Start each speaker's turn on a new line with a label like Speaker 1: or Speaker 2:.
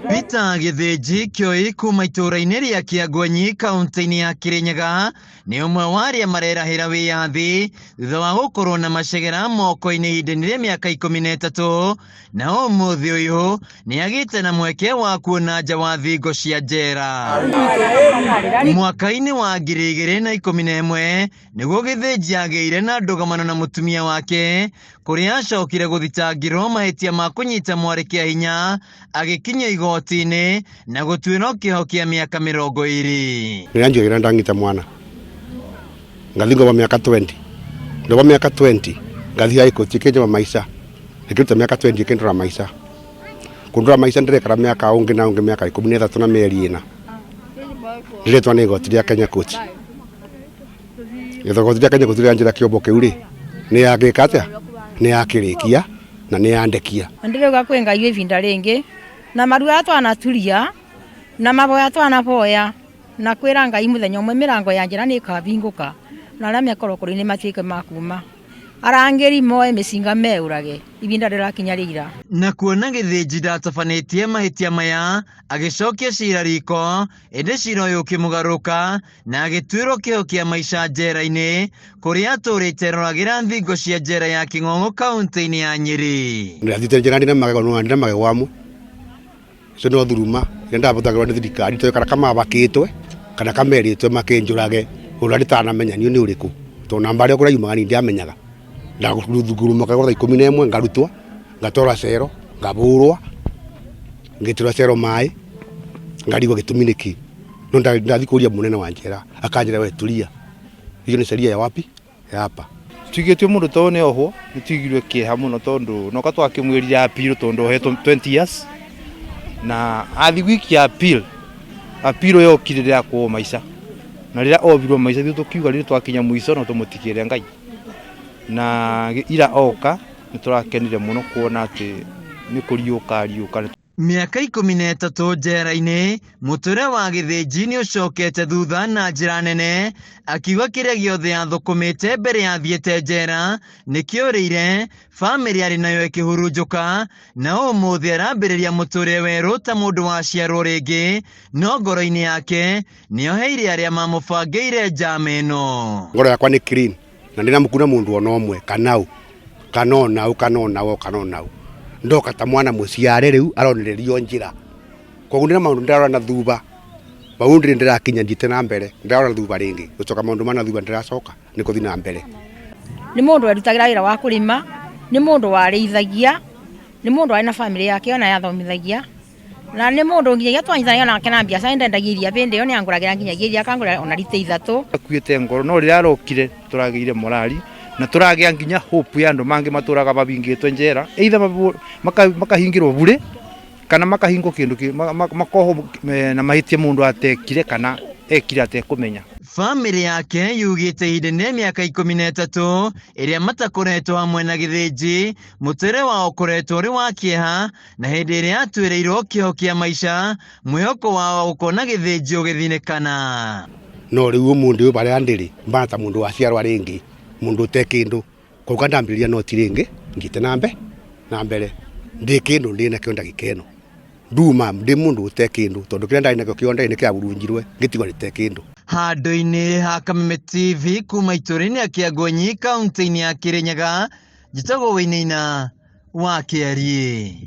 Speaker 1: Peter Gĩthĩnji Kĩoi kuma itũũra-inĩ rĩa Kĩangwenyi kaunti-inĩ ya Kĩrĩnyaga nĩ ũmwe wa arĩa marerahĩra wĩyathi thutha wa gũkorwo na macegera moko-inĩ ihinda-inĩ rĩa mĩaka 13 na ũmũthĩ ũyũ nĩ agĩte na mweke wa kuona nja wa thingo cia njera. Mwaka-inĩ wa 2011 nĩguo Gĩthĩnji agĩire na ndũgamano na mũtumia wake kũrĩa acokire gũthitangĩrwo mahĩtia ma kũnyita mwarĩ kĩa hinya agĩkinyio igoti-inĩ na gũtuĩrwo kĩoho kĩa mĩaka 20.
Speaker 2: Nĩranjũgĩra ndang'ita mwana ngathi ngoma mĩaka 20, ndoba mĩaka 20 ngathi high court ikinjaba maica, ikĩruta mĩaka 20 ikĩndora maica, kũndora maica ndĩrekara mĩaka ũngĩ na ũngĩ mĩaka 13 na mĩeri 4 ndĩretwa nĩ igoti rĩa Kenya Court. Igoti rĩa Kenya Court rĩanjĩra kĩombo kĩu rĩ nĩ yagĩka atĩa, nĩ yakĩrĩkia na nĩ yandekia.
Speaker 3: Ndĩrauga kwĩ Ngai ihinda rĩngĩ na maruga twanaturia na maboya twanaboya na kwĩra Ngai mũthenya ũmwe mĩrango ya njĩra nĩ ĩkahingũka na arĩa me korokoro-inĩ matuĩke ma kuma, arangĩri moe mĩcinga meũrage ihinda rĩrakinya rĩira.
Speaker 1: Na kuona Gĩthĩnji ndatabanĩtie mahĩtia maya agĩcokia cira riko ĩndĩ cira ũyũ ũkĩmũgarũka na agĩtuĩrwo kĩoho kĩa maica njera-inĩ kũrĩa atũrĩte roragĩra thingo cia njera ya Kĩng'ong'o kaunti-inĩ ya Nyĩrĩ.
Speaker 2: Ndĩrathiĩte njera ndĩna magego, no ndĩna magego amwe icio no thuruma iria ndabũthagĩrwo nĩ thirikari toĩ kana kamabakĩtwe kana kamerĩtwe makĩnjũrage ũrĩa ndĩtanamenya niĩ nĩ ũrĩkũ, tondũ namba ĩrĩa kũrĩa yumaga niĩ ndiamenyaga. Ndagũthunguruma thaa 11 ngarutwo ngatwarwo cero ngabũrwo ngĩtĩrwo cero maĩ ngarigwo gĩtũmi nĩkĩ, no ndathiĩ kũria mũnene wa njera akanjĩra we tulia, hiyo ni sheria ya wapi ya hapa.
Speaker 4: Tuigĩtio mũndũ ta ũyũ nĩ ohwo nĩ tuigirwe kĩeha mũno tondũ noka twakĩmwĩrire appeal tondũ ohetwo 20 years na athi wiki ya appeal, appeal yokire rĩrĩa akuohwo maica na rĩrĩa obirwo maica ithuĩ tũkiuga rĩrĩ twakinya mũico no tũmũtigĩre Ngai na ira oka nĩ tũrakenire mũno kuona atĩ nĩ kũriũka ariũka.
Speaker 1: Mĩaka 13 njera-inĩ mũtũrĩre wa Gĩthĩnji nĩ ũcokete thutha na njĩra nene akiuga kĩrĩa gĩothe athũkũmĩte mbere ya athiĩte njera nĩkĩũrĩire, bamĩrĩ arĩ nayo ĩkĩhurunjũka na ũmũthĩ arambĩrĩria mũtũrĩre werũ ta mũndũ waciarwo rĩngĩ no ngoro-inĩ yake nĩoheire arĩa mamũbangĩire njama ĩno.
Speaker 2: Ngoro yakwa nĩ clean na ndĩna mũku na mũndũ ona ũmwe kana ũ kana ona ũ kana ona ũ kana ona ũ, ndoka ta mwana mũciare rĩu aronererio njĩra, koguo ndĩna maũndũ ndĩrarora na thutha bau ndĩrĩ ndĩrakinya thiĩte na mbere ndĩrarora thutha rĩngĩ gũcoka maũndũ ma na thutha ndĩracoka nĩ kũthiĩ na mbere.
Speaker 3: Nĩ mũndũ werutagĩra wĩra wa kũrĩma, nĩ mũndũ warĩithagia, nĩ mũndũ warĩ na bamĩrĩ yake ona yathomithagia na nĩ mũndũ nginyagia twanyitanagia nake na biacara ndendagia iria bĩndĩ ĩyo nĩ angũragĩra nginyagia iria akangũrĩra ona rita 3.
Speaker 4: Akuĩte ngoro no rĩrĩa arokire tũragĩire morali na tũragĩa nginya hope ya andũ mangĩ matũraga mabingĩtwo njera either makahingĩrwo bure kana makahingwo kĩndũ makohwo na mahĩtia mũndũ atekire kana ekire atekũmenya.
Speaker 1: Bamĩrĩ yake yugĩte ihinda-inĩ rĩa mĩaka 13 ĩrĩa matakoretwo hamwe na Gĩthĩnji mũtũrĩre wao ũkoretwo ũrĩ wa kĩeha na hĩndĩ ĩrĩa atuĩrĩirwo kĩoho kĩa maica mwĩhoko wao gũkona Gĩthĩnji ũgĩthinĩkana.
Speaker 2: No rĩu ũmũthĩ ũyũ barĩa ndĩrĩ mbana ta mũndũ waciarwa rĩngĩ mũndũ ũte kĩndũ koguo ndambĩrĩria noti rĩngĩ ngĩte na na mbere ndĩ kĩndũ ndĩ nakĩo ndagĩka ĩno nduma ndĩ mũndũ ũte kĩndũ tondũ kĩrĩa ndarĩ nakĩo kĩonde nĩ kĩaburunjirwe ngĩtigwo ndĩte kĩndũ.
Speaker 1: Handũ-inĩ ha Kameme TV kuma itũũra-inĩ rĩa Kĩangwenyi kaunti-inĩ ya Kĩrĩnyaga njĩtagwo Wainaina wa Kĩariĩ.